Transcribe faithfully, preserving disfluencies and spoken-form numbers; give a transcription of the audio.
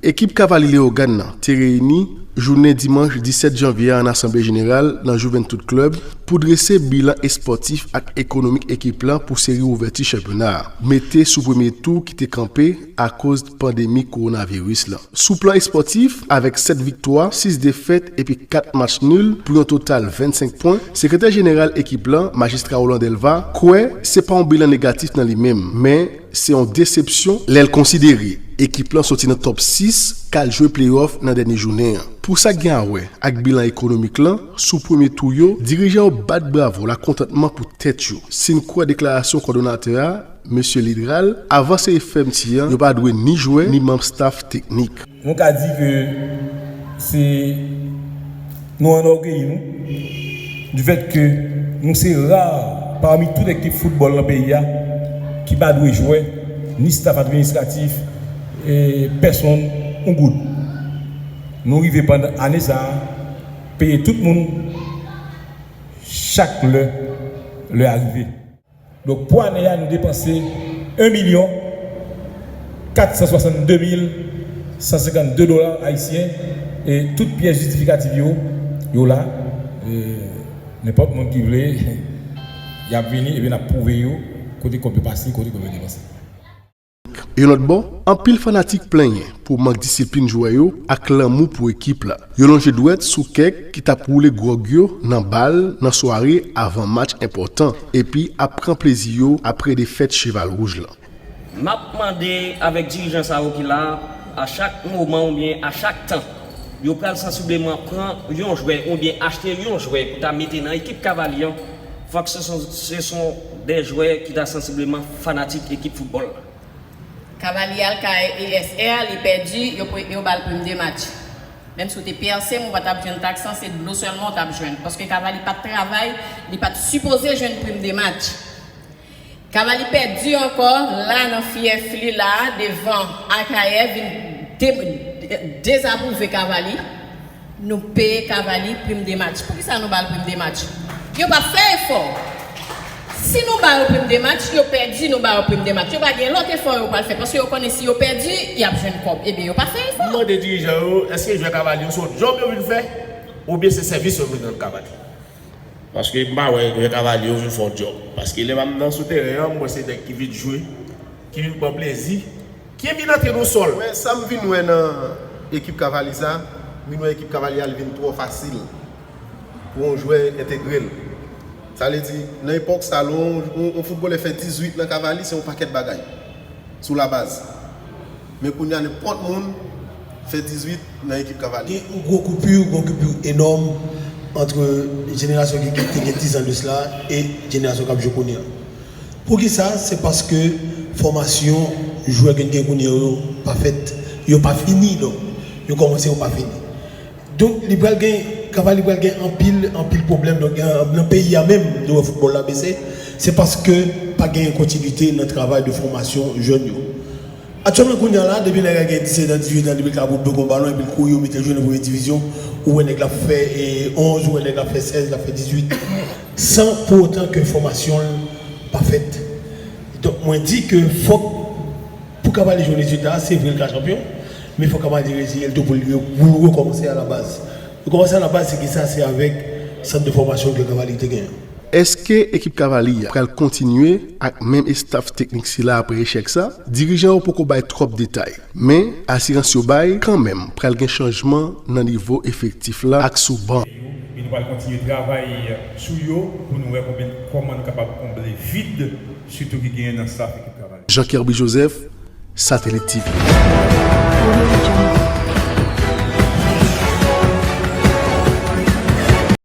Ekip Kavali Leyogàn nan te reyini jounen dimanch disèt janvye a an Asanble Jeneral nan Juventud Club pou drese bilan espòtif ak ekonomik ekip lan pou seri ouvèti chanpyona a, mete sou premye tou ki te kanpe akoz pandemi kowonaviris lan. Sou plan espòtif, avèk sèt viktwa, sis defèt epi kat match nil pou yon total vennsenk pwen, sekretè jeneral ekip lan, Majistra Roland Delva, kwè se pa yon bilan negatif nan li menm, men se yon desepsyon lè l konsidere ekip lan soti nan top sis k al jwe pleyòf nan dènye jounen an. Pou sa k gen a wè ak bilan ekonomik lan, sou premye tou yo, dirijan yo bat bravo lakontantman pou tèt yo, si n kwè deklarasyon kòdonatè a, Mesye Lidral, avan seri fèmti an, yo pa dwe ni jwè, ni manm staf teknik. Nou ka di ke se, nou anògeyi nou, du fait que nou se ra pami tout ekip foutbòl nan peyi a ki pa dwe jwè, ni staf administratif, e pèsonn, yon goud. Nou rive pandan ane sa a, peye tout moun chak lè, lè a rive. Donk, pou ane a, nou depanse en milyon kat san swasannde mil san senkannde dola ayisyen, e tout pyès jistifikatif yo, yo la. E nenpòt moun ki vle, y ap vini, epi n ap pwouve yo kote kòb yo pase, kote kòb yo depanse. Yon lòt bò, anpil fanatik plenyen pou mank disiplin jwè yo ak lanmou pou ekip la. Yo lonje dwèt sou kèk ki t ap woule gwòg yo nan bal nan sware avan match enpòtan, epi ap pran plezi yo apre defèt Cheval Wouj lan. M ap mande avèk dirijan sa yo ki la, a chak moman oubyen a chak tan, yo pral sansibleman pran yon jwè oubyen achte yon jwè pou ta mete nan ekip Kavali an, fòk se son, se son de jwè ki ta sansibleman fanatik ekip foutbòl la. Kavali al kay E S R, li pèdi, yo, yo ba l prim de match. Menm si w te pèse m, ou pa t ap jwenn taks lan, se dlo sèlman w t ap jwenn. Paske Kavali pa t travay, li pa t sipoze jwenn prim de match. Kavali pèdi ankò, la nan fyèf li la, devan Akayè, vin de, de, dezapwouve Kavali. Nou peye Kavali prim de match. Poukisa nou ba l prim de match? Yo pa fè efò. Si nou ba yo prim de match, yo pèdi, nou ba yo prim de match. Yo pa gen lòt efò yo pral fè, paske yo konnen si yo pèdi, y ap jwenn kòb. Ebyen, yo pa fè efò. M mande dirijan yo, èske jwè Kavali yo se yon djòb yo vin fè, oubyen se sèvis yo vin rann Kavali? Paske m pa wè jwè Kavali yo vin fè yon djòb. Paske lè m ap nan sou teren an, m wè se nèg ki vin jwe, ki vin pran plezi, ki vin antre nan sòl. Men sa m vin wè nan ekip Kavali sa, m vin wè ekip Kavali a, li vin twò fasil pou yon jwè entegre l. Sa vle di, nan epòk sa, lè yon, yon, yon foutbolè fè dizuit nan Kavali, se yon pakèt bagay sou labaz. Men kounye a, nenpòt moun fè dizuit nan ekip Kavali. Gen yon gwo koupi, yon koupi enòm ant jenerasyon ki, ki te gen diz an de sila e jenerasyon k ap jwe kounye a. Poukisa? Se paske fòmasyon jwè ke n gen kounye a yo pa fèt, yo pa fini, donk, yo kòmanse, yo pa fini. Donk, li pral gen, Kavali pral gen anpil, anpil pwoblèm. Donk, nan, nan peyi a menm, nou wè foutbòl la bese. Se paske pa gen kontinite nan travay de fòmasyon jèn yo. Aktyèlman, kounye a la, depi nèg la gen disèt an, dizuit an, depi l ka bout do gon balon, epi l kouri, yo mete l jwe nan premye divizyon, ou wè nèg la fè, e, onz, ou wè nèg la fè sèz, l ap fè dizuit, san pou otan ke fòmasyon l pa fèt. Donk, mwen di ke fòk, pou Kavali jwenn rezilta, se vre l ka chanpyon, men fòk Kavali reyisi l tou pou l re-, pou l rekòmanse a la baz. Rekòmanse a la baz, se kisa? Se avèk sant de fòmasyon ke Kavali te genyen. Èske ekip Kavali a pral kontinye ak menm estaf teknik sila apre echèk sa? Dirijan yo poko bay twòp detay, men asirans yo bay kanmenm pral gen chanjman nan nivo efektif la ak sou ban. E nou pral kontinye travay sou yo pou nou wè konbyen, kòman nou kapab konble vid, sitou ki genyen nan staf ekip Kavali. Jean Kerby Joseph, Satelit T V.